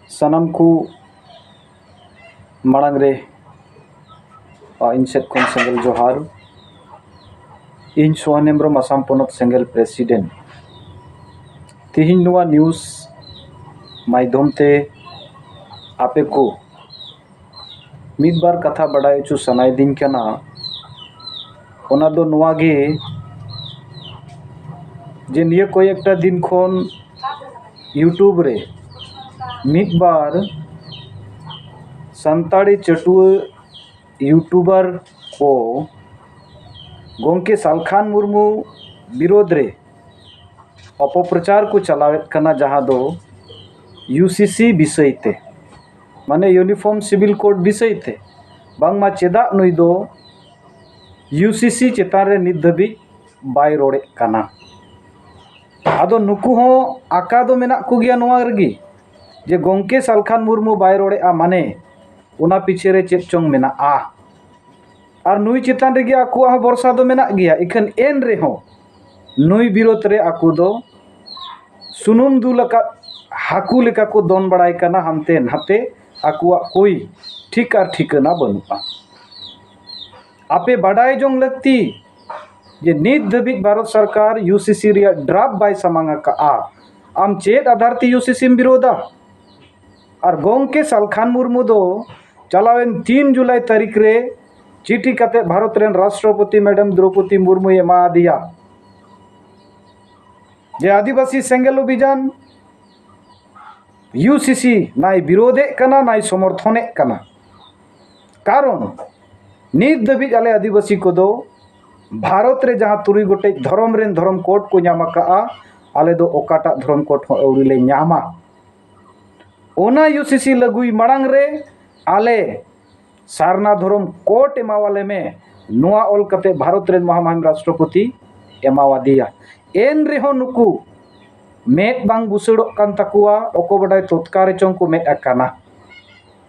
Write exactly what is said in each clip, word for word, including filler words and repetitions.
ᱥᱟᱱᱟᱢ ᱠᱚ ᱢᱟᱲᱟᱝ ᱨᱮ, ᱟ, ᱤᱧ ᱥᱮᱫ ᱠᱷᱚᱱ ᱥᱮᱸᱜᱮᱞ ᱡᱚᱦᱟᱨ᱾ ᱤᱧ ᱥᱳᱦᱟᱱ ᱦᱮᱢᱵᱨᱚᱢ, ᱟᱥᱟᱢ ᱯᱚᱱᱚᱛ ᱥᱮᱸᱜᱮᱞ president᱾ ᱛᱮᱦᱮᱧ ᱱᱚᱣᱟ news ᱢᱟᱫᱽᱫᱷᱚᱢ ᱛᱮ ᱟᱯᱮ ᱠᱚ ᱢᱤᱫ ᱵᱟᱨ ᱠᱟᱛᱷᱟ ᱵᱟᱰᱟᱭ ᱦᱚᱪᱚ ᱥᱟᱱᱟᱭᱮᱫᱤᱧ ᱠᱟᱱᱟ᱾ ᱚᱱᱟ ᱫᱚ ᱱᱚᱣᱟ ᱜᱮ, ᱡᱮ ᱱᱤᱭᱟᱹ ᱠᱚᱭᱮᱠᱴᱟ ᱫᱤᱱ ᱠᱷᱚᱱ YouTube ᱨᱮ ᱢᱤᱫ ᱵᱟᱨ ᱥᱟᱱᱛᱟᱲᱤ ᱪᱟᱹᱴᱩᱣᱟᱹ YouTuber ᱠᱚ ᱜᱚᱢᱠᱮ ᱥᱟᱞᱠᱷᱟᱱ ᱢᱩᱨᱢᱩ ᱵᱤᱨᱳᱫᱷ ᱨᱮ ᱚᱯᱚᱯᱨᱚᱪᱟᱨ ᱠᱚ ᱪᱟᱞᱟᱣᱮᱫ ᱠᱟᱱᱟ, ᱡᱟᱦᱟᱸ ᱫᱚ UCC ᱵᱤᱥᱚᱭ ᱛᱮ, ᱢᱟᱱᱮ Uniform Civil Code ᱵᱤᱥᱚᱭ ᱛᱮ, ᱵᱟᱝᱢᱟ ᱪᱮᱫᱟᱜ ᱱᱩᱭ ᱫᱚ UCC ᱪᱮᱛᱟᱱ ᱨᱮ ᱱᱤᱛ ᱫᱷᱟᱹᱵᱤᱡ ᱵᱟᱭ ᱨᱚᱲᱮᱫ ᱠᱟᱱᱟ᱾ ᱟᱫᱚ ᱱᱩᱠᱩ ᱦᱚᱸ ᱟᱠᱟ ᱫᱚ ᱢᱮᱱᱟᱜ ᱠᱚᱜᱮᱭᱟ ᱱᱚᱣᱟ ᱨᱮᱜᱮ, ᱡᱮ ᱜᱚᱢᱠᱮ ᱥᱟᱞᱠᱷᱟᱱ ᱢᱩᱨᱢᱩ ᱵᱟᱭ ᱨᱚᱲᱮᱫᱼᱟ, ᱢᱟᱱᱮ ᱚᱱᱟ ᱯᱤᱪᱷᱮ ᱨᱮ ᱪᱮᱫ ᱪᱚᱝ ᱢᱮᱱᱟᱜᱼᱟ᱾ ᱟᱨ ᱱᱩᱭ ᱪᱮᱛᱟᱱ ᱨᱮᱜᱮ ᱟᱠᱚᱣᱟᱜ ᱦᱚᱸ ᱵᱷᱚᱨᱥᱟ ᱫᱚ ᱢᱮᱱᱟᱜ ᱜᱮᱭᱟ᱾ ᱤᱠᱷᱟᱹᱱ ᱮᱱ ᱨᱮᱦᱚᱸ ᱱᱩᱭ ᱵᱤᱨᱳᱫᱷ ᱨᱮ ᱟᱠᱚ ᱫᱚ ᱥᱩᱱᱩᱢ ᱫᱩᱞ ᱟᱠᱟᱫ ᱦᱟᱹᱠᱩ ᱞᱮᱠᱟ ᱠᱚ ᱫᱚᱱ ᱵᱟᱲᱟᱭ ᱠᱟᱱᱟ ᱦᱟᱱᱛᱮ ᱱᱟᱛᱮ᱾ ᱟᱠᱚᱣᱟᱜ ᱠᱳᱭ ᱴᱷᱤᱠ ᱟᱨ ᱴᱷᱤᱠᱟᱹᱱᱟ ᱵᱟᱹᱱᱩᱜᱼᱟ᱾ ᱟᱯᱮ ᱵᱟᱰᱟᱭ ᱡᱚᱝ ᱞᱟᱹᱠᱛᱤ ᱡᱮ ᱱᱤᱛ ᱫᱷᱟᱹᱵᱤᱡ ᱵᱷᱟᱨᱚᱛ ᱥᱚᱨᱠᱟᱨ UCC ᱨᱮᱭᱟᱜ draft ᱵᱟᱭ ᱥᱟᱢᱟᱝ ᱟᱠᱟᱫᱼᱟ᱾ ᱟᱢ ᱪᱮᱫ ᱟᱫᱷᱟᱨ ᱛᱮ UCC ᱮᱢ ᱵᱤᱨᱳᱫᱟ? ᱟᱨ ᱜᱚᱢᱠᱮ ᱥᱟᱞᱠᱷᱟᱱ ᱢᱩᱨᱢᱩ ᱫᱚ ᱪᱟᱞᱟᱣᱮᱱ ᱛᱤᱱ ᱡᱩᱞᱟᱭ ᱛᱟᱹᱨᱤᱠᱷ ᱨᱮ ᱪᱤᱴᱷᱤ ᱠᱟᱛᱮ ᱵᱷᱟᱨᱚᱛ ᱨᱮᱱ ᱨᱟᱥᱴᱨᱚᱯᱚᱛᱤ ᱢᱮᱰᱟᱢ ᱫᱨᱚᱣᱯᱚᱫᱤ ᱢᱩᱨᱢᱩᱭ ᱮᱢᱟ ᱫᱮᱭᱟ ᱡᱮ ᱟᱹᱫᱤᱵᱟᱹᱥᱤ ᱥᱮᱸᱜᱮᱞ ᱚᱵᱷᱤᱡᱟᱱ UCC ᱱᱟᱭ ᱵᱤᱨᱳᱫᱷᱮᱫ ᱠᱟᱱᱟ, ᱱᱟᱭ ᱥᱚᱢᱚᱨᱛᱷᱚᱱᱮᱫ ᱠᱟᱱᱟ᱾ ᱠᱟᱨᱚᱱ ᱱᱤᱛ ᱫᱷᱟᱹᱵᱤᱡ ᱟᱞᱮ ᱟᱹᱫᱤᱵᱟᱹᱥᱤ ᱠᱚᱫᱚ ᱵᱷᱟᱨᱚᱛ ᱨᱮ ᱡᱟᱦᱟᱸ ᱛᱩᱨᱩᱭ ᱜᱚᱴᱮᱡ ᱫᱷᱚᱨᱚᱢ ᱨᱮᱱ ᱫᱷᱚᱨᱚᱢ code ᱠᱚ ᱧᱟᱢ ᱟᱠᱟᱫᱼᱟ, ᱟᱞᱮ ᱫᱚ ᱚᱠᱟᱴᱟᱜ ᱫᱷᱚᱨᱚᱢ code ᱦᱚᱸ ᱟᱹᱣᱨᱤ ᱞᱮ ᱧᱟᱢᱟ᱾ ᱚᱱᱟ UCC ᱞᱟᱹᱜᱩᱭ ᱢᱟᱲᱟᱝ ᱨᱮ ᱟᱞᱮ ᱥᱟᱨᱱᱟ ᱫᱷᱚᱨᱚᱢ code ᱮᱢᱟᱣᱟᱞᱮ ᱢᱮ, ᱱᱚᱣᱟ ᱚᱞ ᱠᱟᱛᱮ ᱵᱷᱟᱨᱚᱛ ᱨᱮᱱ ᱢᱚᱦᱟᱢᱟᱦᱤᱢ ᱨᱟᱥᱴᱨᱚᱯᱚᱛᱤ ᱮᱢᱟᱣᱟᱫᱮᱭᱟ᱾ ᱮᱱ ᱨᱮᱦᱚᱸ ᱱᱩᱠᱩ ᱢᱮᱫ ᱵᱟᱝ ᱵᱩᱥᱟᱹᱲᱚᱜ ᱠᱟᱱ ᱛᱟᱠᱚᱣᱟ, ᱚᱠᱚ ᱵᱟᱰᱟᱭ ᱛᱚᱛᱠᱟ ᱨᱮᱪᱚᱝ ᱠᱚ ᱢᱮᱫ ᱟᱠᱟᱱᱟ,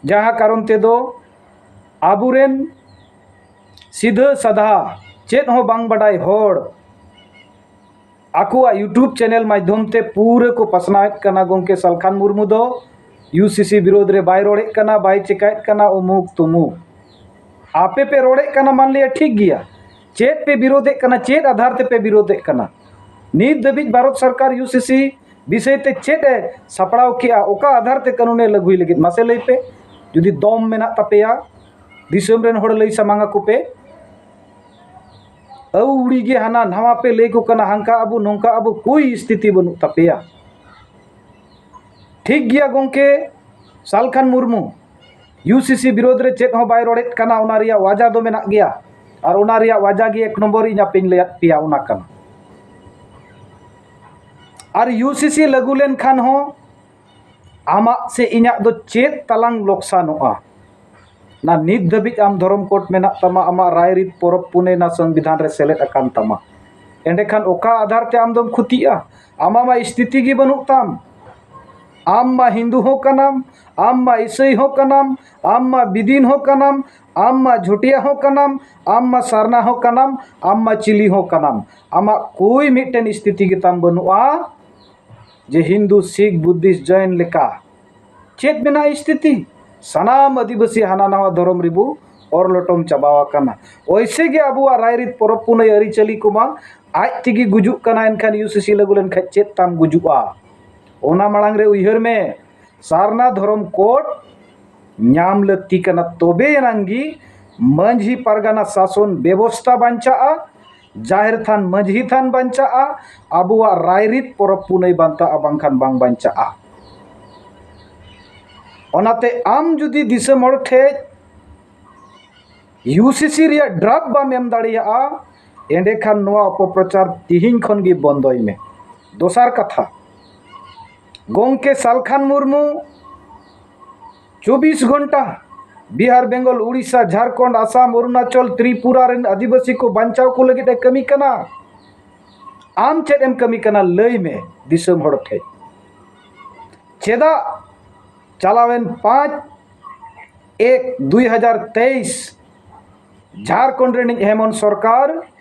ᱡᱟᱦᱟᱸ ᱠᱟᱨᱚᱱ ᱛᱮᱫᱚ ᱟᱵᱚᱨᱮᱱ ᱥᱤᱫᱷᱟᱹ ᱥᱟᱫᱷᱟ ᱪᱮᱫ ᱦᱚᱸ ᱵᱟᱝ ᱵᱟᱰᱟᱭ ᱦᱚᱲ ᱟᱠᱚᱣᱟᱜ YouTube channel ᱢᱟᱫᱽᱫᱷᱚᱢ ᱛᱮ ᱯᱩᱨᱟᱹ ᱠᱚ ᱯᱟᱥᱱᱟᱣᱮᱫ ᱠᱟᱱᱟ ᱜᱚᱢᱠᱮ ᱥᱟᱞᱠᱷᱟᱱ ᱢᱩᱨᱢᱩ ᱫᱚ ᱤᱭᱩ ᱥᱤ ᱥᱤ ᱵᱤᱨᱳᱫᱷ ᱨᱮ ᱵᱟᱭ ᱨᱚᱲᱮᱫ ᱠᱟᱱᱟ, ᱵᱟᱭ ᱪᱮᱠᱟᱭᱮᱫ ᱠᱟᱱᱟ, ᱩᱢᱩᱠ ᱛᱩᱢᱩᱠ᱾ ᱟᱯᱮ ᱯᱮ ᱨᱚᱲᱮᱫ ᱠᱟᱱᱟ, ᱢᱟᱱ ᱞᱤᱭᱟ ᱴᱷᱤᱠ ᱜᱮᱭᱟ, ᱪᱮᱫ ᱯᱮ ᱵᱤᱨᱳᱫᱷᱮᱫ ᱠᱟᱱᱟ, ᱪᱮᱫ ᱟᱫᱷᱟᱨ ᱛᱮᱯᱮ ᱵᱤᱨᱳᱫᱷᱮᱫ ᱠᱟᱱᱟ? ᱱᱤᱛ ᱫᱷᱟᱹᱵᱤᱡ ᱵᱷᱟᱨᱚᱛ ᱥᱚᱨᱠᱟᱨ ᱤᱭᱩ ᱥᱤ ᱥᱤ ᱵᱤᱥᱚᱭ ᱛᱮ ᱪᱮᱫ ᱮ ᱥᱟᱯᱲᱟᱣ ᱠᱮᱜᱼᱟ, ᱚᱠᱟ ᱟᱫᱷᱟᱨ ᱛᱮ ᱠᱟᱹᱱᱩᱱ ᱮ ᱞᱟᱹᱜᱩᱭ ᱞᱟᱹᱜᱤᱫ? ᱢᱟᱥᱮ ᱞᱟᱹᱭ ᱯᱮ, ᱡᱩᱫᱤ ᱫᱚᱢ ᱢᱮᱱᱟᱜ ᱛᱟᱯᱮᱭᱟ, ᱫᱤᱥᱚᱢ ᱨᱮᱱ ᱦᱚᱲ ᱞᱟᱹᱭ ᱥᱟᱢᱟᱝ ᱟᱠᱚ ᱯᱮ᱾ ᱟᱹᱣᱲᱤ ᱜᱮ ᱦᱟᱱᱟ ᱱᱟᱣᱟ ᱯᱮ ᱞᱟᱹᱭ ᱠᱚ ᱠᱟᱱᱟ, ᱦᱟᱱᱠᱟ ᱟᱵᱚ ᱱᱚᱝᱠᱟ ᱟᱵᱚ, ᱠᱳᱭ ᱥᱛᱷᱤᱛᱤ ᱵᱟᱹᱱᱩᱜ ᱛᱟᱯᱮᱭᱟ᱾ ᱴᱷᱤᱠ ᱜᱮᱭᱟ ᱜᱚᱢᱠᱮ ᱥᱟᱞᱠᱷᱟᱱ ᱢᱩᱨᱢᱩ, ᱤᱭᱩ ᱥᱤ ᱥᱤ ᱵᱤᱨᱳᱫᱷ ᱨᱮ ᱪᱮᱫ ᱦᱚᱸ ᱵᱟᱭ ᱨᱚᱲᱮᱫ ᱠᱟᱱᱟ, ᱚᱱᱟ ᱨᱮᱭᱟᱜ ᱣᱟᱡᱟ ᱫᱚ ᱢᱮᱱᱟᱜ ᱜᱮᱭᱟ᱾ ᱟᱨ ᱚᱱᱟ ᱨᱮᱭᱟᱜ ᱣᱟᱡᱟ ᱜᱮ ᱮᱠ ᱱᱚᱢᱵᱚᱨ ᱤᱧ ᱟᱯᱮᱧ ᱞᱟᱹᱭᱟᱫ ᱯᱮᱭᱟ, ᱚᱱᱟ ᱠᱟᱱᱟ᱾ ᱟᱨ ᱤᱭᱩ ᱥᱤ ᱥᱤ ᱞᱟᱹᱜᱩ ᱞᱮᱱᱠᱷᱟᱱ ᱦᱚᱸ ᱟᱢᱟᱜ ᱥᱮ ᱤᱧᱟᱹᱜ ᱫᱚ ᱪᱮᱫ ᱛᱟᱞᱟᱝ ᱞᱚᱠᱥᱟᱱᱚᱜᱼᱟ? ᱱᱟ ᱱᱤᱛ ᱫᱷᱟᱹᱵᱤᱡ ᱟᱢ ᱫᱷᱚᱨᱚᱢ ᱠᱳᱰ ᱢᱮᱱᱟᱜ ᱛᱟᱢᱟ, ᱟᱢᱟᱜ ᱨᱟᱭᱨᱤᱛ ᱯᱚᱨᱚᱵᱽ ᱯᱩᱱᱟᱹᱭ ᱱᱟ ᱥᱚᱝᱵᱤᱫᱷᱟᱱ ᱨᱮ ᱥᱮᱞᱮᱫ ᱟᱠᱟᱱ ᱛᱟᱢᱟ, ᱮᱸᱰᱮᱠᱷᱟᱱ ᱚᱠᱟ ᱟᱫᱷᱟᱨ ᱛᱮ ᱟᱢ ᱫᱚᱢ ᱠᱷᱚᱛᱤᱜᱼᱟ? ᱟᱢᱟᱜ ᱢᱟ ᱥᱛᱷᱤᱛᱤ ᱜᱮ ᱵᱟᱹᱱᱩᱜ ᱛᱟᱢ᱾ ᱟᱢ ᱢᱟ ᱦᱤᱱᱫᱩ ᱦᱚᱸ ᱠᱟᱱᱟᱢ, ᱟᱢ ᱢᱟ ᱤᱥᱟᱹᱭ ᱦᱚᱸ ᱠᱟᱱᱟᱢ, ᱟᱢ ᱢᱟ ᱵᱤᱫᱤᱱ ᱦᱚᱸ ᱠᱟᱱᱟᱢ, ᱟᱢ ᱢᱟ ᱡᱷᱚᱴᱤᱭᱟ ᱦᱚᱸ ᱠᱟᱱᱟᱢ, ᱟᱢ ᱢᱟ ᱥᱟᱨᱱᱟ ᱦᱚᱸ ᱠᱟᱱᱟᱢ, ᱟᱢ ᱢᱟ ᱪᱤᱞᱤ ᱦᱚᱸ ᱠᱟᱱᱟᱢ᱾ ᱟᱢᱟᱜ ᱠᱳᱭ ᱢᱤᱫᱴᱮᱱ ᱥᱛᱷᱤᱛᱤ ᱜᱮᱛᱟᱢ ᱵᱟᱹᱱᱩᱜᱼᱟ᱾ ᱡᱮ ᱦᱤᱱᱫᱩ, ᱥᱤᱠᱷ, ᱵᱩᱫᱽᱫᱷᱤᱥᱴ, ᱡᱚᱭᱱ ᱞᱮᱠᱟ ᱪᱮᱫ ᱢᱮᱱᱟᱜᱼᱟ ᱥᱛᱷᱤᱛᱤ? ᱥᱟᱱᱟᱢ ᱟᱹᱫᱤᱵᱟᱹᱥᱤ ᱦᱟᱱᱟ ᱱᱟᱣᱟ ᱫᱷᱚᱨᱚᱢ ᱨᱮᱵᱚ ᱚᱨ ᱞᱚᱴᱚᱢ ᱪᱟᱵᱟᱣ ᱟᱠᱟᱱᱟ᱾ ᱳᱭᱥᱮ ᱜᱮ ᱟᱵᱚᱣᱟᱜ ᱨᱟᱭᱨᱤᱛ ᱯᱚᱨᱚᱵᱽ ᱯᱩᱱᱟᱹᱭ ᱟᱹᱨᱤᱪᱟᱹᱞᱤ ᱠᱚᱢᱟ ᱟᱡ ᱛᱮᱜᱮ ᱜᱩᱡᱩᱜ ᱠᱟᱱᱟ, ᱮᱱᱠᱷᱟᱱ ᱤᱭᱩ ᱥᱤ ᱥᱤ ᱞᱟᱹᱜᱩ ᱞᱮᱱᱠᱷᱟᱱ ᱪᱮᱫ ᱛᱟᱢ ᱜᱩᱡᱩᱜᱼᱟ? ᱚᱱᱟ ᱢᱟᱲᱟᱝ ᱨᱮ ᱩᱭᱦᱟᱹᱨ ᱢᱮ, ᱥᱟᱨᱱᱟ ᱫᱷᱚᱨᱚᱢ ᱠᱳᱰ ᱧᱟᱢ ᱞᱟᱹᱠᱛᱤ ᱠᱟᱱᱟ, ᱛᱚᱵᱮ ᱮᱱᱟᱝ ᱜᱮ ᱢᱟᱹᱡᱷᱤ ᱯᱟᱨᱜᱟᱱᱟ ᱥᱟᱥᱚᱱ ᱵᱮᱵᱚᱥᱛᱷᱟ ᱵᱟᱧᱪᱟᱜᱼᱟ, ᱡᱟᱦᱮᱨ ᱛᱷᱟᱱ ᱢᱟᱹᱡᱷᱤ ᱛᱷᱟᱱ ᱵᱟᱧᱪᱟᱜᱼᱟ, ᱟᱵᱚᱣᱟᱜ ᱨᱟᱭᱨᱤᱛ ᱯᱚᱨᱚᱵᱽ ᱯᱩᱱᱟᱹᱭ ᱵᱟᱧᱪᱟᱜᱼᱟ, ᱵᱟᱝᱠᱷᱟᱱ ᱵᱟᱝ ᱵᱟᱧᱪᱟᱜᱼᱟ᱾ ᱚᱱᱟᱛᱮ ᱟᱢ ᱡᱩᱫᱤ ᱫᱤᱥᱚᱢ ᱦᱚᱲ ᱴᱷᱮᱡ ᱤᱭᱩ ᱥᱤ ᱥᱤ ᱨᱮᱭᱟᱜ ᱰᱨᱟᱯ ᱵᱟᱢ ᱮᱢ ᱫᱟᱲᱮᱭᱟᱜᱼᱟ, ᱮᱸᱰᱮᱠᱷᱟᱱ ᱱᱚᱣᱟ ᱚᱯᱚᱯᱨᱚᱪᱟᱨ ᱛᱤᱦᱤᱧ ᱠᱷᱚᱱ ᱜᱮ ᱵᱚᱱᱫᱚᱭ ᱢᱮ᱾ ᱫᱚᱥᱟᱨ ᱠᱟᱛᱷᱟ, ᱜᱚᱢᱠᱮ ᱥᱟᱞᱠᱷᱟᱱ ᱢᱩᱨᱢᱩ, ᱪᱚᱵᱵᱤᱥ ᱜᱷᱚᱱᱴᱟ ᱵᱤᱦᱟᱨ, ᱵᱮᱝᱜᱚᱞ, ᱩᱲᱤᱥᱥᱟ, ᱡᱷᱟᱲᱠᱷᱚᱸᱰ, ᱟᱥᱟᱢ, ᱚᱨᱩᱱᱟᱪᱚᱞ, ᱛᱨᱤᱯᱩᱨᱟ ᱨᱮᱱ ᱟᱹᱫᱤᱵᱟᱹᱥᱤ ᱠᱚ ᱵᱟᱧᱪᱟᱣ ᱠᱚ ᱞᱟᱹᱜᱤᱫ ᱮ ᱠᱟᱹᱢᱤ ᱠᱟᱱᱟ᱾ ᱟᱢ ᱪᱮᱫ ᱮᱢ ᱠᱟᱹᱢᱤ ᱠᱟᱱᱟ, ᱞᱟᱹᱭ ᱢᱮ ᱫᱤᱥᱚᱢ ᱦᱚᱲ ᱴᱷᱮᱡ᱾ ᱪᱮᱫᱟᱜ ᱪᱟᱞᱟᱣᱮᱱ ᱯᱟᱸᱪ ᱮᱠ ᱫᱩᱭ ᱦᱟᱡᱟᱨ ᱛᱮᱭᱤᱥ ᱡᱷᱟᱲᱠᱷᱚᱸᱰ ᱨᱤᱱᱤᱡ ᱦᱮᱢᱚᱱᱛ ᱥᱚᱨᱠᱟᱨ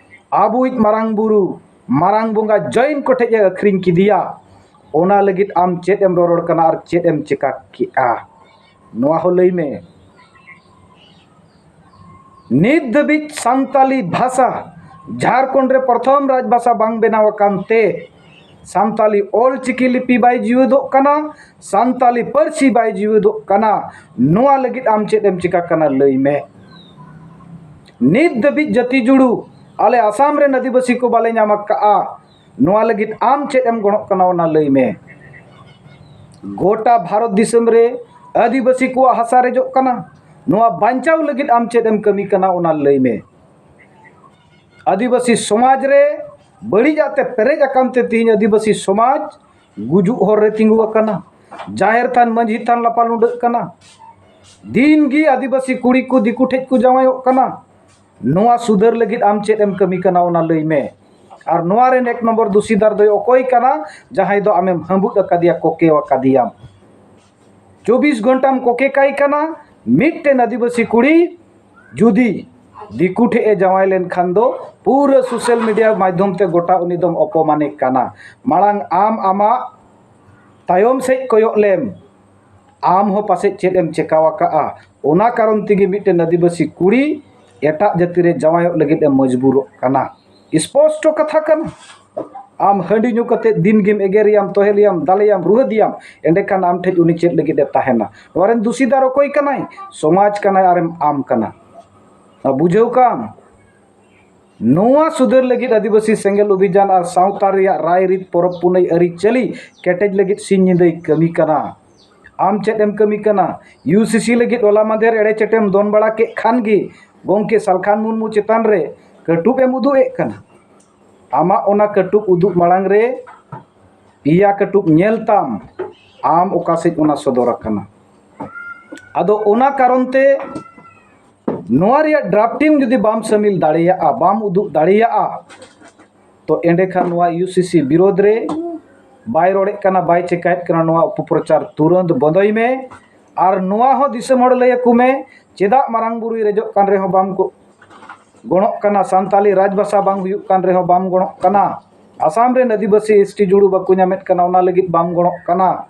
ᱟᱵᱚᱭᱤᱡ ᱢᱟᱨᱟᱝ ᱵᱩᱨᱩ, ᱢᱟᱨᱟᱝ ᱵᱚᱸᱜᱟ ᱡᱚᱭᱱ ᱠᱚᱴᱷᱮᱡ ᱮ ᱟᱹᱠᱷᱨᱤᱧ ᱠᱮᱫᱮᱭᱟ? ᱚᱱᱟ ᱞᱟᱹᱜᱤᱫ ᱟᱢ ᱪᱮᱫ ᱮᱢ ᱨᱚᱨᱚᱲ ᱠᱟᱱᱟ ᱟᱨ ᱪᱮᱫ ᱮᱢ ᱪᱮᱠᱟ ᱠᱮᱜᱼᱟ? ᱱᱚᱣᱟ ᱦᱚᱸ ᱞᱟᱹᱭ ᱢᱮ᱾ ᱱᱤᱛ ᱫᱷᱟᱹᱵᱤᱡ ᱥᱟᱱᱛᱟᱞᱤ ᱵᱷᱟᱥᱟ ᱡᱷᱟᱲᱠᱷᱚᱸᱰ ᱨᱮ ᱯᱨᱚᱛᱷᱚᱢ ᱨᱟᱡᱽ ᱵᱷᱟᱥᱟ ᱵᱟᱝ ᱵᱮᱱᱟᱣ ᱟᱠᱟᱱ ᱛᱮ ᱥᱟᱱᱛᱟᱞᱤ ᱚᱞ ᱪᱤᱠᱤ ᱞᱤᱯᱤ ᱵᱟᱭ ᱡᱤᱣᱮᱫᱚᱜ ᱠᱟᱱᱟ, ᱥᱟᱱᱛᱟᱞᱤ ᱯᱟᱹᱨᱥᱤ ᱵᱟᱭ ᱡᱤᱣᱮᱫᱚᱜ ᱠᱟᱱᱟ᱾ ᱱᱚᱣᱟ ᱞᱟᱹᱜᱤᱫ ᱟᱢ ᱪᱮᱫ ᱮᱢ ᱪᱮᱠᱟ ᱠᱟᱱᱟ ᱞᱟᱹᱭ ᱢᱮ᱾ ᱱᱤᱛ ᱫᱷᱟᱹᱵᱤᱡ ᱡᱟᱹᱛᱤ ᱡᱩᱲᱩ ᱟᱞᱮ ᱟᱥᱟᱢ ᱨᱮᱱ ᱟᱹᱫᱤᱵᱟᱹᱥᱤ ᱠᱚ ᱵᱟᱞᱮ ᱧᱟᱢ ᱟᱠᱟᱫᱼᱟ᱾ ᱱᱚᱣᱟ ᱞᱟᱹᱜᱤᱫ ᱟᱢ ᱪᱮᱫ ᱮᱢ ᱜᱚᱲᱚᱜ ᱠᱟᱱᱟ ᱚᱱᱟ ᱞᱟᱹᱭ ᱢᱮ᱾ ᱜᱚᱴᱟ ᱵᱷᱟᱨᱚᱛ ᱫᱤᱥᱚᱢ ᱨᱮ ᱟᱹᱫᱤᱵᱟᱹᱥᱤ ᱠᱚᱣᱟᱜ ᱦᱟᱥᱟ ᱨᱮᱡᱚᱜ ᱠᱟᱱᱟ᱾ ᱱᱚᱣᱟ ᱵᱟᱧᱪᱟᱣ ᱞᱟᱹᱜᱤᱫ ᱟᱢ ᱪᱮᱫ ᱮᱢ ᱠᱟᱹᱢᱤ ᱠᱟᱱᱟ ᱚᱱᱟ ᱞᱟᱹᱭ ᱢᱮ᱾ ᱟᱹᱫᱤᱵᱟᱹᱥᱤ ᱥᱚᱢᱟᱡᱽ ᱨᱮ ᱵᱟᱹᱲᱤᱡᱟᱜ ᱛᱮ ᱯᱮᱨᱮᱡ ᱟᱠᱟᱱ ᱛᱮ ᱛᱮᱦᱮᱧ ᱟᱹᱫᱤᱵᱟᱹᱥᱤ ᱥᱚᱢᱟᱡᱽ ᱜᱩᱡᱩᱜ ᱦᱚᱨ ᱨᱮ ᱛᱤᱸᱜᱩ ᱟᱠᱟᱱᱟ᱾ ᱡᱟᱦᱮᱨ ᱛᱷᱟᱱ ᱢᱟᱹᱡᱷᱤ ᱛᱷᱟᱱ ᱞᱟᱯᱟ ᱞᱩᱸᱰᱟᱹᱜ ᱠᱟᱱᱟ᱾ ᱫᱤᱱ ᱜᱮ ᱟᱹᱫᱤᱵᱟᱹᱥᱤ ᱠᱩᱲᱤ ᱠᱚ ᱫᱤᱠᱩ ᱴᱷᱮᱡ ᱠᱚ ᱡᱟᱶᱟᱭᱚᱜ ᱠᱟᱱᱟ᱾ ᱱᱚᱣᱟ ᱥᱩᱫᱷᱟᱹᱨ ᱞᱟᱹᱜᱤᱫ ᱟᱢ ᱪᱮᱫ ᱮᱢ ᱠᱟᱹᱢᱤ ᱠᱟᱱᱟ ᱚᱱᱟ ᱞᱟᱹᱭ ᱢᱮ᱾ ᱟᱨ ᱱᱚᱣᱟ ᱨᱮᱱ ᱮᱠ ᱱᱚᱢᱵᱚᱨ ᱫᱩᱥᱤᱫᱟᱨ ᱫᱚᱭ ᱚᱠᱚᱭ ᱠᱟᱱᱟ? ᱡᱟᱦᱟᱸᱭ ᱫᱚ ᱟᱢᱮᱢ ᱦᱟᱹᱵᱩᱫ ᱟᱠᱟᱫᱮᱭᱟ, ᱠᱚᱠᱮᱣ ᱟᱠᱟᱫᱮᱭᱟᱢ᱾ ᱪᱚᱵᱵᱤᱥ ᱜᱷᱚᱱᱴᱟᱢ ᱠᱚᱠᱮ ᱠᱟᱭ ᱠᱟᱱᱟ᱾ ᱢᱤᱫᱴᱮᱱ ᱟᱹᱫᱤᱵᱟᱹᱥᱤ ᱠᱩᱲᱤ ᱡᱩᱫᱤ ᱫᱤᱠᱩ ᱴᱷᱮᱡ ᱮ ᱡᱟᱶᱟᱭ ᱞᱮᱱᱠᱷᱟᱱ ᱫᱚ ᱯᱩᱨᱟᱹ ᱥᱳᱥᱟᱞ ᱢᱤᱰᱤᱭᱟ ᱢᱟᱫᱽᱫᱷᱚᱢ ᱛᱮ ᱜᱚᱴᱟ ᱩᱱᱤ ᱫᱚᱢ ᱚᱯᱚᱢᱟᱱᱮ ᱠᱟᱱᱟ᱾ ᱢᱟᱲᱟᱝ ᱟᱢ ᱟᱢᱟᱜ ᱛᱟᱭᱚᱢ ᱥᱮᱫ ᱠᱚᱭᱚᱜ ᱞᱮᱢ᱾ ᱟᱢ ᱦᱚᱸ ᱯᱟᱥᱮᱡ ᱪᱮᱫ ᱮᱢ ᱪᱮᱠᱟᱣ ᱟᱠᱟᱜᱼᱟ᱾ ᱚᱱᱟ ᱠᱟᱨᱚᱱ ᱛᱮᱜᱮ ᱢᱤᱫᱴᱮᱱ ᱟᱹᱫᱤᱵᱟᱹᱥᱤ ᱠᱩᱲᱤ ᱮᱴᱟᱜ ᱡᱟᱹᱛᱤ ᱨᱮ ᱡᱟᱶᱟᱭᱚᱜ ᱞᱟᱹᱜᱤᱫ ᱮ ᱢᱚᱡᱽᱵᱩᱨᱚᱜ ᱠᱟᱱᱟ᱾ ᱥᱯᱚᱥᱴᱚ ᱠᱟᱛᱷᱟ ᱠᱟᱱᱟ᱾ ᱟᱢ ᱦᱟᱺᱰᱤ ᱧᱩ ᱠᱟᱛᱮ ᱫᱤᱱ ᱜᱮᱢ ᱮᱜᱮᱨᱮᱭᱟᱢ, ᱛᱚᱦᱮᱞᱮᱭᱟᱢ, ᱫᱟᱞᱮᱭᱟᱢ, ᱨᱩᱦᱮᱫᱮᱭᱟᱢ, ᱮᱸᱰᱮᱠᱷᱟᱱ ᱟᱢ ᱴᱷᱮᱡ ᱩᱱᱤ ᱪᱮᱫ ᱞᱟᱹᱜᱤᱫ ᱮ ᱛᱟᱦᱮᱱᱟ? ᱱᱚᱣᱟ ᱨᱮᱱ ᱫᱩᱥᱤᱫᱟᱨ ᱚᱠᱚᱭ ᱠᱟᱱᱟᱭ? ᱥᱚᱢᱟᱡᱽ ᱠᱟᱱᱟᱭ ᱟᱨᱮᱢ ᱟᱢ ᱠᱟᱱᱟ᱾ ᱱᱚᱣᱟ ᱵᱩᱡᱷᱟᱹᱣ ᱠᱟᱢ᱾ ᱱᱚᱣᱟ ᱥᱩᱫᱷᱟᱹᱨ ᱞᱟᱹᱜᱤᱫ ᱟᱹᱫᱤᱵᱟᱹᱥᱤ ᱥᱮᱸᱜᱮᱞ ᱚᱵᱷᱤᱡᱟᱱ ᱟᱨ ᱥᱟᱶᱛᱟ ᱨᱮᱭᱟᱜ ᱨᱟᱭ ᱨᱤᱛ ᱯᱚᱨᱚᱵᱽ ᱯᱩᱱᱟᱹᱭ ᱟᱹᱨᱤᱪᱟᱹᱞᱤ ᱠᱮᱴᱮᱡ ᱞᱟᱹᱜᱤᱫ ᱥᱤᱧ ᱧᱤᱫᱟᱹᱭ ᱠᱟᱹᱢᱤ ᱠᱟᱱᱟ᱾ ᱟᱢ ᱪᱮᱫ ᱮᱢ ᱠᱟᱹᱢᱤ ᱠᱟᱱᱟ? ᱭᱩ ᱥᱤ ᱥᱤ ᱞᱟᱹᱜᱤᱫ ᱦᱚᱞᱟ ᱢᱟᱫᱷᱮᱨ ᱮᱲᱮ ᱪᱮᱴᱮᱢ ᱫᱚᱱ ᱵᱟᱲᱟ ᱠᱮᱫ ᱠᱷᱟᱱ ᱜᱮ ᱜᱚᱢᱠᱮ ᱥᱟᱞᱠᱷᱟᱱ ᱢᱩᱨᱢᱩ ᱪᱮᱛᱟᱱ ᱨᱮ ᱠᱟᱹᱴᱩᱵ ᱮᱢ ᱩᱫᱩᱜ ᱮᱫ ᱠᱟᱱᱟ᱾ ᱟᱢᱟᱜ ᱚᱱᱟ ᱠᱟᱹᱴᱩᱵ ᱩᱫᱩᱜ ᱢᱟᱲᱟᱝ ᱨᱮ ᱯᱮᱭᱟ ᱠᱟᱹᱴᱩᱵ ᱧᱮᱞ ᱛᱟᱢ, ᱟᱢ ᱚᱠᱟ ᱥᱮᱫ ᱚᱱᱟ ᱥᱚᱫᱚᱨ ᱟᱠᱟᱱᱟ᱾ ᱟᱫᱚ ᱚᱱᱟ ᱠᱟᱨᱚᱱ ᱛᱮ ᱱᱚᱣᱟ ᱨᱮᱭᱟᱜ ᱰᱨᱟᱯᱴᱤᱝ ᱡᱩᱫᱤ ᱵᱟᱢ ᱥᱟᱹᱢᱤᱞ ᱫᱟᱲᱮᱭᱟᱜᱼᱟ, ᱵᱟᱢ ᱩᱫᱩᱜ ᱫᱟᱲᱮᱭᱟᱜᱼᱟ, ᱛᱚ ᱮᱸᱰᱮᱠᱷᱟᱱ ᱱᱚᱣᱟ ᱭᱩ ᱥᱤ ᱥᱤ ᱵᱤᱨᱳᱫᱷ ᱨᱮ ᱵᱟᱭ ᱨᱚᱲᱮᱫ ᱠᱟᱱᱟ, ᱵᱟᱭ ᱪᱮᱠᱟᱭᱮᱫ ᱠᱟᱱᱟ, ᱱᱚᱣᱟ ᱚᱯᱚᱯᱨᱚᱪᱟᱨ ᱛᱩᱨᱟᱹᱱᱛ ᱵᱚᱱᱫᱚᱭ ᱢᱮ᱾ ᱟᱨ ᱱᱚᱣᱟ ᱦᱚᱸ ᱫᱤᱥᱚᱢ ᱦᱚᱲ ᱞᱟᱹᱭ ᱟᱠᱚ ᱢᱮ, ᱪᱮᱫᱟᱜ ᱢᱟᱨᱟᱝ ᱵᱩᱨᱩᱭ ᱨᱮᱡᱚᱜ ᱠᱟᱱ ᱨᱮᱦᱚᱸ ᱵᱟᱢ ᱜᱚ-, ᱜᱚᱲᱚᱜ ᱠᱟᱱᱟ, ᱥᱟᱱᱛᱟᱞᱤ ᱨᱟᱡᱽᱵᱷᱟᱥᱟ ᱵᱟᱝ ᱦᱩᱭᱩᱜ ᱠᱟᱱ ᱨᱮᱦᱚᱸ ᱵᱟᱢ ᱜᱚᱲᱚᱜ ᱠᱟᱱᱟ? ᱟᱥᱟᱢ ᱨᱮᱱ ᱟᱹᱫᱤᱵᱟᱹᱥᱤ ᱮᱥ ᱴᱤ ᱡᱩᱲᱩ ᱵᱟᱠᱚ ᱧᱟᱢᱮᱫ ᱠᱟᱱᱟ, ᱚᱱᱟ ᱞᱟᱹᱜᱤᱫ ᱵᱟᱢ ᱜᱚᱲᱚᱜ ᱠᱟᱱᱟ᱾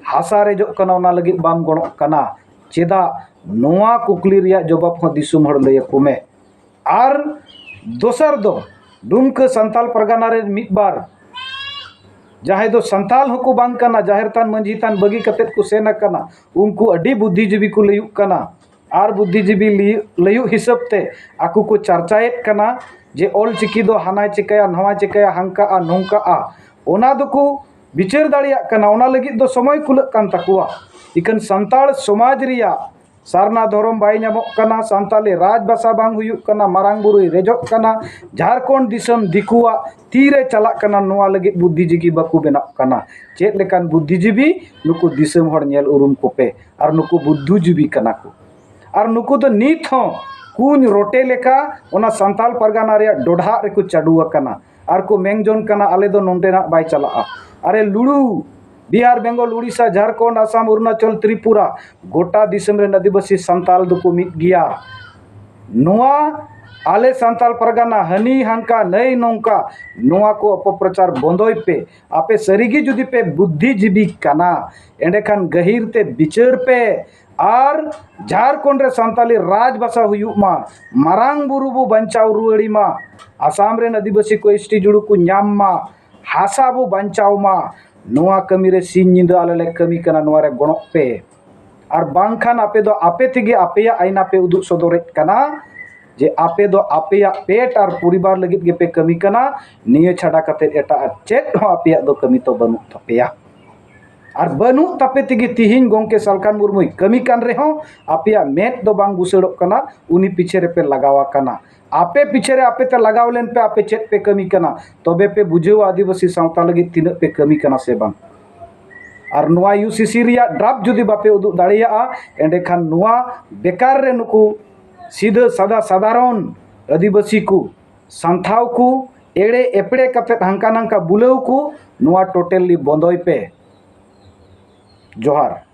ᱦᱟᱥᱟ ᱨᱮᱡᱚᱜ ᱠᱟᱱᱟ, ᱚᱱᱟ ᱞᱟᱹᱜᱤᱫ ᱵᱟᱢ ᱜᱚᱲᱚᱜ ᱠᱟᱱᱟ᱾ ᱪᱮᱫᱟᱜ? ᱱᱚᱣᱟ ᱠᱩᱠᱞᱤ ᱨᱮᱭᱟᱜ ᱡᱚᱵᱟᱵ ᱦᱚᱸ ᱫᱤᱥᱚᱢ ᱦᱚᱲ ᱞᱟᱹᱭ ᱟᱠᱚ ᱢᱮ᱾ ᱟᱨ ᱫᱚᱥᱟᱨ ᱫᱚ, ᱰᱩᱢᱠᱟᱹ ᱥᱟᱱᱛᱟᱞ ᱯᱟᱨᱜᱟᱱᱟ ᱨᱮᱱ ᱢᱤᱫ ᱵᱟᱨ ᱡᱟᱦᱟᱸᱭ ᱫᱚ ᱥᱟᱱᱛᱟᱞ ᱦᱚᱸᱠᱚ ᱵᱟᱝ ᱠᱟᱱᱟ, ᱡᱟᱦᱮᱨ ᱛᱷᱟᱱ ᱢᱟᱹᱡᱷᱤ ᱛᱷᱟᱱ ᱵᱟᱹᱜᱤ ᱠᱟᱛᱮᱫ ᱠᱚ ᱥᱮᱱ ᱟᱠᱟᱱᱟ, ᱩᱱᱠᱩ ᱟᱹᱰᱤ ᱵᱩᱫᱽᱫᱷᱤᱡᱤᱵᱤ ᱠᱚ ᱞᱟᱹᱭᱩᱜ ᱠᱟᱱᱟ᱾ ᱟᱨ ᱵᱩᱫᱽᱫᱷᱤᱡᱤᱵᱤ ᱞᱟᱹᱭ-, ᱞᱟᱹᱭᱩᱜ ᱦᱤᱥᱟᱹᱵ ᱛᱮ ᱟᱠᱚ ᱠᱚ ᱪᱟᱨᱪᱟᱭᱮᱫ ᱠᱟᱱᱟ ᱡᱮ ᱚᱞ ᱪᱤᱠᱤ ᱫᱚ ᱦᱟᱱᱟᱭ ᱪᱤᱠᱟᱹᱭᱟ, ᱱᱚᱣᱟᱭ ᱪᱤᱠᱟᱹᱭᱟ, ᱦᱟᱱᱠᱟᱜᱼᱟ, ᱱᱚᱝᱠᱟᱜᱼᱟ᱾ ᱚᱱᱟ ᱫᱚᱠᱚ ᱵᱤᱪᱟᱹᱨ ᱫᱟᱲᱮᱭᱟᱜ ᱠᱟᱱᱟ, ᱚᱱᱟ ᱞᱟᱹᱜᱤᱫ ᱫᱚ ᱥᱚᱢᱚᱭ ᱠᱩᱞᱟᱹᱜ ᱠᱟᱱ ᱛᱟᱠᱚᱣᱟ᱾ ᱤᱠᱷᱟᱹᱱ ᱥᱟᱱᱛᱟᱲ ᱥᱚᱢᱟᱡᱽ ᱨᱮᱭᱟᱜ ᱥᱟᱨᱱᱟ ᱫᱷᱚᱨᱚᱢ ᱵᱟᱭ ᱧᱟᱢᱚᱜ ᱠᱟᱱᱟ, ᱥᱟᱱᱛᱟᱞᱤ ᱨᱟᱡᱽ ᱵᱷᱟᱥᱟ ᱵᱟᱝ ᱦᱩᱭᱩᱜ ᱠᱟᱱᱟ, ᱢᱟᱨᱟᱝ ᱵᱩᱨᱩᱭ ᱨᱮᱡᱚᱜ ᱠᱟᱱᱟ, ᱡᱷᱟᱲᱠᱷᱚᱸᱰ ᱫᱤᱥᱚᱢ ᱫᱤᱠᱩᱣᱟᱜ ᱛᱤᱨᱮ ᱪᱟᱞᱟᱜ ᱠᱟᱱᱟ, ᱱᱚᱣᱟ ᱞᱟᱹᱜᱤᱫ ᱵᱩᱫᱽᱫᱷᱤᱡᱤᱵᱤ ᱵᱟᱠᱚ ᱵᱮᱱᱟᱜ ᱠᱟᱱᱟ᱾ ᱪᱮᱫ ᱞᱮᱠᱟᱱ ᱵᱩᱫᱽᱫᱷᱤᱡᱤᱵᱤ? ᱱᱩᱠᱩ ᱫᱤᱥᱚᱢ ᱦᱚᱲ ᱧᱮᱞ ᱩᱨᱩᱢ ᱠᱚᱯᱮ, ᱟᱨ ᱱᱩᱠᱩ ᱵᱩᱫᱽᱫᱷᱤᱡᱤᱵᱤ ᱠᱟᱱᱟ ᱠᱚ᱾ ᱟᱨ ᱱᱩᱠᱩ ᱫᱚ ᱱᱤᱛ ᱦᱚᱸ ᱠᱩᱧ ᱨᱚᱴᱮ ᱞᱮᱠᱟ ᱚᱱᱟ ᱥᱟᱱᱛᱟᱞ ᱯᱟᱨᱜᱟᱱᱟ ᱨᱮᱭᱟᱜ ᱰᱚᱰᱷᱟᱜ ᱨᱮᱠᱚ ᱪᱟᱰᱩ ᱟᱠᱟᱱᱟ᱾ ᱟᱨ ᱠᱚ ᱢᱮᱱ ᱡᱚᱝ ᱠᱟᱱᱟ, "ᱟᱞᱮ ᱫᱚ ᱱᱚᱸᱰᱮᱱᱟᱜ ᱵᱟᱭ ᱪᱟᱞᱟᱜᱼᱟ᱾" ᱟᱨᱮ ᱞᱩᱲᱩ, ᱵᱤᱦᱟᱨ, ᱵᱮᱝᱜᱚᱞ, ᱩᱲᱤᱥᱥᱟ, ᱡᱷᱟᱲᱠᱷᱚᱸᱰ, ᱟᱥᱟᱢ, ᱚᱨᱩᱱᱟᱪᱚᱞ, ᱛᱨᱤᱯᱩᱨᱟ, ᱜᱚᱴᱟ ᱫᱤᱥᱚᱢ ᱨᱮᱱ ᱟᱹᱫᱤᱵᱟᱹᱥᱤ ᱥᱟᱱᱛᱟᱞ ᱫᱚᱠᱚ ᱢᱤᱫ ᱜᱮᱭᱟ᱾ ᱱᱚᱣᱟ ᱟᱞᱮ ᱥᱟᱱᱛᱟᱞ ᱯᱟᱨᱜᱟᱱᱟ, ᱦᱟᱹᱱᱤ ᱦᱟᱱᱠᱟ, ᱱᱟᱹᱭ ᱱᱚᱝᱠᱟ, ᱱᱚᱣᱟ ᱠᱚ ᱚᱯᱚᱯᱨᱚᱪᱟᱨ ᱵᱚᱱᱫᱚᱭ ᱯᱮ᱾ ᱟᱯᱮ ᱥᱟᱹᱨᱤᱜᱮ ᱡᱩᱫᱤ ᱯᱮ ᱵᱩᱫᱽᱫᱷᱤᱡᱤᱵᱤ ᱠᱟᱱᱟ, ᱮᱸᱰᱮᱠᱷᱟᱱ ᱜᱟᱹᱦᱤᱨ ᱛᱮ ᱵᱤᱪᱟᱹᱨ ᱯᱮ᱾ ᱟᱨ ᱡᱷᱟᱲᱠᱷᱚᱸᱰ ᱨᱮ ᱥᱟᱱᱛᱟᱞᱤ ᱨᱟᱡᱽ ᱵᱷᱟᱥᱟ ᱦᱩᱭᱩᱜ ᱢᱟ, ᱢᱟᱨᱟᱝ ᱵᱩᱨᱩ ᱵᱚ ᱵᱟᱧᱪᱟᱣ ᱨᱩᱣᱟᱹᱲᱤ ᱢᱟ, ᱟᱥᱟᱢ ᱨᱮᱱ ᱟᱹᱫᱤᱵᱟᱹᱥᱤ ᱠᱚ ᱮᱥ ᱴᱤ ᱡᱩᱲᱩ ᱠᱚ ᱧᱟᱢ ᱢᱟ, ᱦᱟᱥᱟ ᱵᱚ ᱵᱟᱧᱪᱟᱣ ᱢᱟ᱾ ᱱᱚᱣᱟ ᱠᱟᱹᱢᱤ ᱨᱮ ᱥᱤᱧ ᱧᱤᱫᱟᱹ ᱟᱞᱮ ᱞᱮ ᱠᱟᱹᱢᱤ ᱠᱟᱱᱟ, ᱱᱚᱣᱟ ᱨᱮ ᱜᱚᱲᱚᱜ ᱯᱮ᱾ ᱟᱨ ᱵᱟᱝᱠᱷᱟᱱ ᱟᱯᱮ ᱫᱚ ᱟᱯᱮ ᱛᱮᱜᱮ ᱟᱯᱮᱭᱟᱜ ᱟᱭᱱᱟ ᱯᱮ ᱩᱫᱩᱜ ᱥᱚᱫᱚᱨᱮᱫ ᱠᱟᱱᱟ ᱡᱮ ᱟᱯᱮ ᱫᱚ ᱟᱯᱮᱭᱟᱜ ᱯᱮᱴ ᱟᱨ ᱯᱚᱨᱤᱵᱟᱨ ᱞᱟᱹᱜᱤᱫ ᱜᱮᱯᱮ ᱠᱟᱹᱢᱤ ᱠᱟᱱᱟ᱾ ᱱᱤᱭᱟᱹ ᱪᱷᱟᱰᱟ ᱠᱟᱛᱮ ᱮᱴᱟᱜ ᱪᱮᱫ ᱦᱚᱸ ᱟᱯᱮᱭᱟᱜ ᱫᱚ ᱠᱟᱹᱢᱤ ᱛᱚ ᱵᱟᱹᱱᱩᱜ ᱛᱟᱯᱮᱭᱟ᱾ ᱟᱨ ᱵᱟᱹᱱᱩᱜ ᱛᱟᱯᱮ ᱛᱮᱜᱮ ᱛᱤᱦᱤᱧ ᱜᱚᱢᱠᱮ ᱥᱟᱞᱠᱷᱟᱱ ᱢᱩᱨᱢᱩᱭ ᱠᱟᱹᱢᱤ ᱠᱟᱱ ᱨᱮᱦᱚᱸ ᱟᱯᱮᱭᱟᱜ ᱢᱮᱫ ᱫᱚ ᱵᱟᱝ ᱵᱩᱥᱟᱹᱲᱚᱜ ᱠᱟᱱᱟ, ᱩᱱᱤ ᱯᱤᱪᱷᱮ ᱨᱮᱯᱮ ᱞᱟᱜᱟᱣ ᱟᱠᱟᱱᱟ᱾ ᱟᱯᱮ ᱯᱤᱪᱷᱮ ᱨᱮ ᱟᱯᱮ ᱛᱮ ᱞᱟᱜᱟᱣ ᱞᱮᱱ ᱯᱮ, ᱟᱯᱮ ᱪᱮᱫ ᱯᱮ ᱠᱟᱹᱢᱤ ᱠᱟᱱᱟ, ᱛᱚᱵᱮ ᱯᱮ ᱵᱩᱡᱷᱟᱹᱣᱟ ᱟᱹᱫᱤᱵᱟᱹᱥᱤ ᱥᱟᱶᱛᱟ ᱞᱟᱹᱜᱤᱫ ᱛᱤᱱᱟᱹᱜ ᱯᱮ ᱠᱟᱹᱢᱤ ᱠᱟᱱᱟ ᱥᱮ ᱵᱟᱝ᱾ ᱟᱨ ᱱᱚᱣᱟ ᱭᱩ ᱥᱤ ᱥᱤ ᱨᱮᱭᱟᱜ ᱰᱨᱟᱯ ᱡᱩᱫᱤ ᱵᱟᱯᱮ ᱩᱫᱩᱜ ᱫᱟᱲᱮᱭᱟᱜᱼᱟ, ᱮᱸᱰᱮᱠᱷᱟᱱ ᱱᱚᱣᱟ ᱵᱮᱠᱟᱨ ᱨᱮ ᱱᱩᱠᱩ ᱥᱤᱫᱷᱟᱹ ᱥᱟᱫᱟ ᱥᱟᱫᱷᱟᱨᱚᱱ ᱟᱹᱫᱤᱵᱟᱹᱥᱤ ᱠᱚ ᱥᱟᱱᱛᱷᱟᱣ ᱠᱚ ᱮᱲᱮ ᱮᱯᱲᱮ ᱠᱟᱛᱮᱫ ᱦᱟᱱᱠᱟ ᱱᱟᱝᱠᱟ ᱵᱩᱞᱟᱹᱣ ᱠᱚ, ᱱᱚᱣᱟ ᱴᱳᱴᱟᱞᱤ ᱵᱚᱱᱫᱚᱭ ᱯᱮ᱾ ᱡᱚᱦᱟᱨ᱾